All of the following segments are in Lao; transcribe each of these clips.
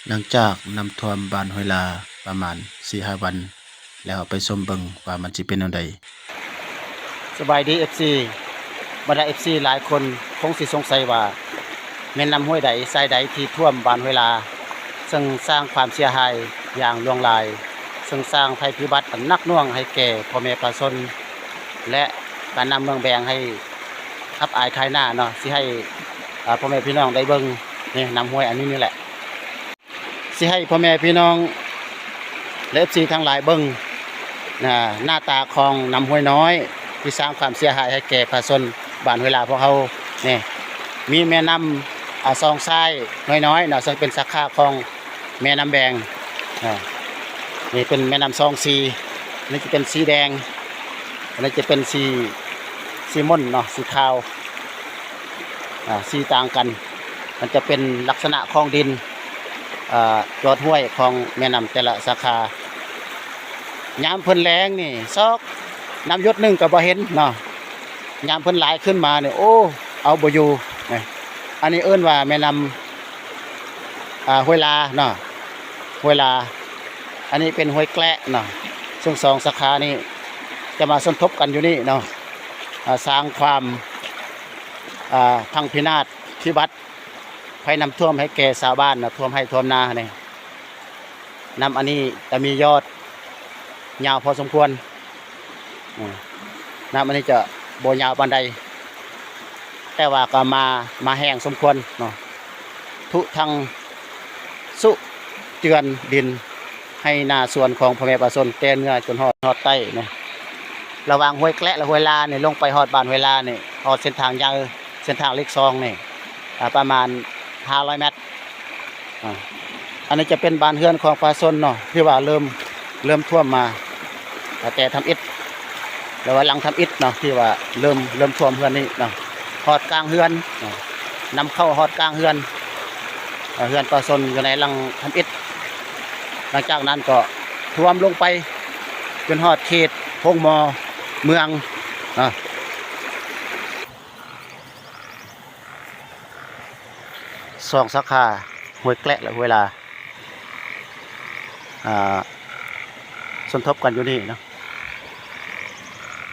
ຫຼັງຈາກນ້ຳຖ້ວມບ້ານຫ້ວຍລາປະມານສີ່ຫ້າວັນ ແລ້ວເຮົາໄປຊົມເບິ່ງວ່າມັນຊິເປັນແນວໃດ. ສະບາຍດີ ເອັຟຊີ ບັນດາ ເອັຟຊີ ຫຼາຍຄົນຄົງຊິສົງໄສວ່າ ແມ່ນນ້ຳຫ້ວຍໃດ ສາຍໃດທີ່ຖ້ວມບ້ານຫ້ວຍລາ ເຊິ່ງສ້າງຄວາມເສຍຫາຍຢ່າງຫຼວງຫຼາຍ, ເຊິ່ງສ້າງໄພພິບັດອັນໜັກໜ່ວງໃຫ້ແກ່ພໍ່ແມ່ປະຊາຊົນ ແລະ ການນຳເມືອງແບງໃຫ້ອັບອາຍຂາຍໜ້າເນາະ. ຊິໃຫ້ ອາ ພໍ່ແມ່ພີ່ນ້ອງໄດ້ເບິ່ງ ນີ້ ນ້ຳຫ້ວຍອັນນີ້ນີ້ແຫຼະ. ຊິໃຫ້ພໍ່ແມ່ພີ່ນ້ອງ ແລະ ເອັຟຊີ ທັງຫຼາຍເບິ່ງ ໜ້າ ໜ້າຕາຂອງນ້ຳຫ້ວຍນ້ອຍ ທີ່ສ້າງຄວາມເສຍຫາຍໃຫ້ແກ່ປະຊາຊົນບ້ານຫ້ວຍລາພວກເຮົາ. ນີ້ ມີແມ່ນ້ຳ ອາ ຊ່ອງຊາຍນ້ອຍໆເນາະ ເຊິ່ງເປັນສາຂາຂອງແມ່ນ້ຳແບງ. ອາ ນີ້ເປັນແມ່ນ້ຳຊ່ອງຊີ ນີ້ຈະເປັນສີແດງ ອັນນີ້ຈະເປັນສີ ສີມົນເນາະ ສີຂາວ ອາ ສີຕ່າງກັນ. ມັນຈະເປັນລັກສະນະຂອງດິນ ອາ ຍອດຫ້ວຍຂອງແມ່ນ້ຳແຕ່ລະສາຂາ. ຍາມເພິ່ນແລ້ງນີ້ ຊອກນ້ຳຢົດໜຶ່ງກໍບໍ່ເຫັນເນາະ, ຍາມເພິ່ນຫຼາຍຂຶ້ນມານີ້ ໂອ້ ເອົາບໍ່ຢູ່ນະ. ອັນນີ້ເອີ້ນວ່າແມ່ນ້ຳ ອາ ຫ້ວຍລາເນາະ ຫ້ວຍລາ. ອັນນີ້ເປັນຫ້ວຍແກລະເນາະ ເຊິ່ງສອງສາຂານີ້ຈະມາສົມທົບກັນຢູ່ນີ້ເນາະ ອາ ສ້າງຄວາມ ອາ ພັງພິນາດພິບັດ ໄພນ້ຳຖ້ວມໃຫ້ແກ່ຊາວບ້ານນະ ຖ້ວມໄຮ່ຖ້ວມນານີ້. ນ້ຳອັນນີ້ຈະມີຍອດຍາວພໍສົມຄວນ. ອາ ນ້ຳອັນນີ້ຈະບໍ່ຍາວປານໃດ ແຕ່ວ່າກໍມາ ມາແຮງສົມຄວນເນາະ. ທຸທັງສຸເຈື່ອນດິນໄຮ່ນາສວນຂອງພໍ່ແມ່ປະຊາຊົນ ແຕ່ເໜືອຈົນຮອດ ຮອດໃຕ້ເນາະ. ລະຫວ່າງຫ້ວຍແກລະ ແລະ ຫ້ວຍລານີ້ ລົງໄປຮອດບ້ານຫ້ວຍລານີ້ ຮອດເສັ້ນທາງໃຫຍ່ ເສັ້ນທາງເລກສອງນີ້ ອາ ປະມານຫ້າຮ້ອຍແມັດ. ອາ ອັນນີ້ຈະເປັນບ້ານເຮືອນຂອງປະຊາຊົນເນາະ ທີ່ວ່າເລີ່ມ ເລີ່ມຖ້ວມມາ ອາ ແຕ່ທຳອິດ ຫຼືວ່າຫຼັງທຳອິດເນາະ ທີ່ວ່າເລີ່ມ ເລີ່ມຖ້ວມເຮືອນນີ້ເນາະ ຮອດກາງເຮືອນເນາະ ນ້ຳເຂົ້າຮອດກາງເຮືອນ ເຮືອນປະຊາຊົນຢູ່ໃນຫຼັງທຳອິດ. ຫຼັງຈາກນັ້ນກໍຖ້ວມລົງໄປຈົນຮອດເຂດໂຮງໝໍເມືອງເນາະ. ສອງສາຂາ ຫ້ວຍແກລະ ແລະ ຫ້ວຍລາ ອາ ສົມທົບກັນຢູ່ນີ້ເນາະ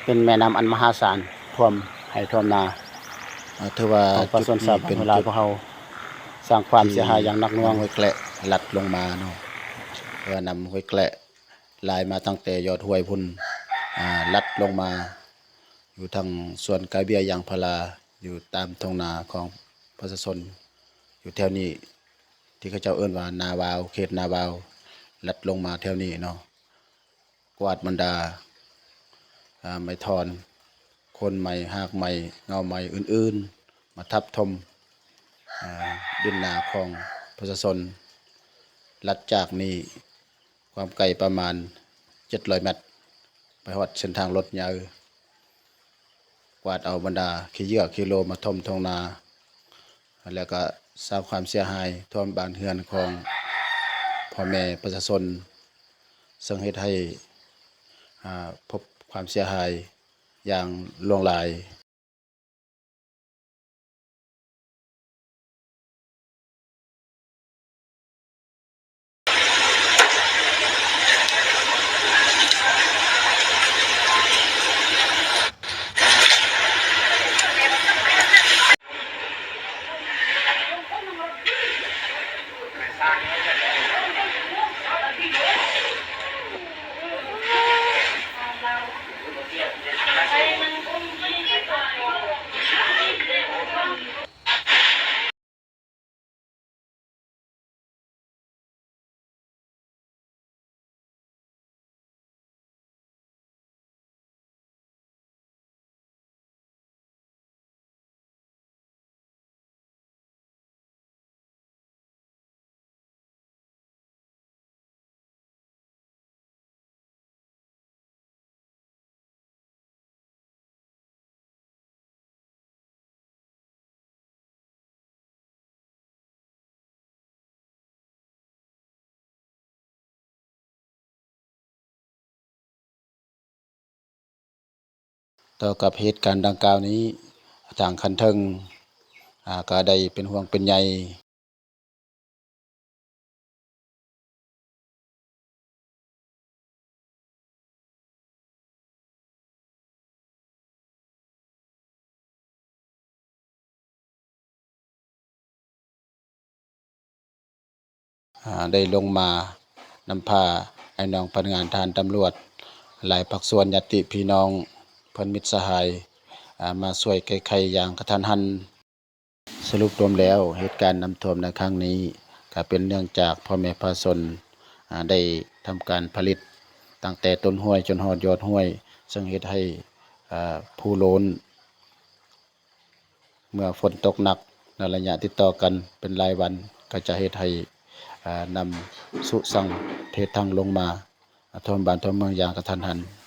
ເປັນແມ່ນ້ຳອັນມະຫາສານ ຖ້ວມໄຮ່ຖ້ວມນາ ອາ ຖືວ່າ ຂອງປະຊາຊົນຊາວບ້ານຫ້ວຍລາພວກເຮົາ ສ້າງຄວາມເສຍຫາຍຢ່າງໜັກໜ່ວງ. ນ້ຳຫ້ວຍແກລະຫຼັດລົງມາເນາະ ເພາະວ່ານ້ຳຫ້ວຍແກລະ ໄຫຼມາຕັ້ງແຕ່ຍອດຫ້ວຍພຸ້ນ ອາ ຫຼັດລົງມາຢູ່ທາງສວນກາເບຍ ຢາງພາລາ ຢູ່ຕາມທົ່ງນາຂອງປະຊາຊົນຢູ່ແຖວນີ້ ທີ່ເຂົາເຈົ້າເອີ້ນວ່ານາວາວ ເຂດນາວາວ ຫຼັດລົງມາແຖວນີ້ເນາະ ກວາດບັນດາ ອາ ໄມ້ທ່ອນ ໂຄນໄມ້ ຮາກໄມ້ ເຫງົ້າໄມ້ອື່ນໆ ມາທັບຖົມ ອາ ດິນນາຂອງປະຊາຊົນ. ຫຼັດຈາກນີ້ ຄວາມໄກປະມານເຈັດຮ້ອຍແມັດ ໄປຮອດເສັ້ນທາງລົດໃຫຍ່ ກວາດເອົາບັນດາຂີ້ເຫຍື້ອຂີ້ໂລມາຖົມທົ່ງນາ ແລ້ວກໍສ້າງຄວາມເສຍຫາຍຖ້ວມບ້ານເຮືອນຂອງພໍ່ແມ່ປະຊາຊົນ ເຊິ່ງເຮັດໃຫ້ ອາ ພົບຄວາມເສຍຫາຍຢ່າງຫຼວງຫຼາຍ. ຕໍ່ກັບເຫດການດັ່ງກ່າວນີ້ ທາງຂັ້ນເທິງ ອາ ກໍໄດ້ເປັນຫ່ວງເປັນໃຍ. ອາ ໄດ້ລົງມານຳພາອ້າຍນ້ອງພະນັກງານທະຫານຕຳຫຼວດ ຫຼາຍພາກສ່ວນ ຍາດຕິພີ່ນ້ອງ ເພື່ອນມິດສະຫາຍ ອາ ມາຊ່ວຍແກ້ໄຂຢ່າງກະທັນຫັນ. ສະຫຼຸບລວມແລ້ວ ເຫດການນ້ຳຖ້ວມໃນຄັ້ງນີ້ ກະເປັນເນື່ອງຈາກພໍ່ແມ່ປະຊາຊົນ ອາ ໄດ້ທຳການຜະລິດຕັ້ງແຕ່ຕົ້ນຫ້ວຍຈົນຮອດຍອດຫ້ວຍ ເຊິ່ງເຮັດໃຫ້ ອາ ພູໂລ້ນ ເມື່ອຝົນຕົກໜັກໃນໄລຍະຕິດຕໍ່ກັນເປັນຫຼາຍວັນ ກໍຈະເຮັດໃຫ້ ອາ ນ້ຳຊຸຊັງເພທັງລົງມາ ອາ ຖ້ວມບ້ານຖ້ວມເມືອງຢ່າງກະທັນຫັນ.